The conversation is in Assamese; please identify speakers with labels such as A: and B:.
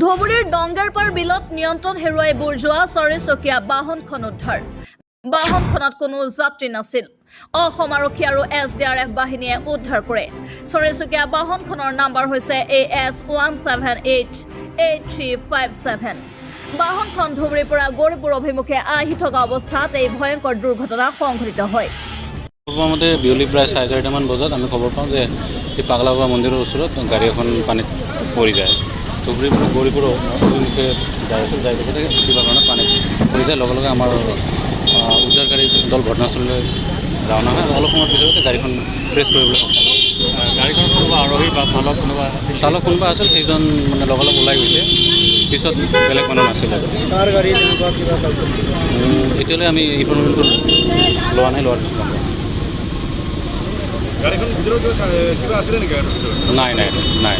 A: ধুবুৰীৰ ডংগেৰপাৰ বিলত নিয়ন্ত্ৰণ হেৰুৱাই বুৰ যোৱা চাৰিচকীয়া বাহনখন উদ্ধাৰ। বাহনখনত কোনো যাত্ৰী নাছিল। অসম আৰক্ষী আৰু এছডিআৰএফ বাহিনীয়ে উদ্ধাৰ কৰে। চাৰিচকীয়া বাহনখনৰ নাম্বাৰ হৈছে AS 17 H 8357। বাহনখন ধুবুৰীৰ পৰা গৌৰীপুৰ অভিমুখে আহি থকা অৱস্থাত এই ভয়ংকৰ দুৰ্ঘটনা সংঘটিত হয়।
B: খবৰ মতে বিয়লি প্ৰায় 4:30মান বজাত আমি খবৰ পাওঁ যে এই পাগলা বাবা মন্দিৰৰ ওচৰত গাড়ী এখন পানীত পৰি যায়। ধুবুৰীৰ পৰা গৌৰীপুৰ অভিমুখে যাই আছিল, যাই থাকোঁতে কিবা কাৰণত পানীত পৰি যায়। লগে লগে আমাৰ উদ্ধাৰকাৰী দল ঘটনাস্থলীলৈ ৰাওনা হয় আৰু অলপ সময়ৰ পিছতে গাড়ীখন ট্ৰেছ কৰিবলৈ সক্ষম হয়।
C: গাড়ীখনত কোনোবা আৰোহী বা চালক কোনোবা আছিল?
B: চালক কোনোবা আছিল, সেইজন মানে লগালগ ওলাই গৈছে। পিছত বেলেগ মানুহ নাছিল আৰু।
D: কাৰ গাড়ী, তেনেকুৱা কিবা পাইছে?
B: এতিয়ালৈ আমি ইনফৰমেশ্যনটো লোৱা নাই, লোৱাৰ পিছত গম পাম।
E: গাড়ীখন ভিতৰত কিবা আছিলে নেকি গাড়ীৰ ভিতৰত?
B: নাই নাই নাই।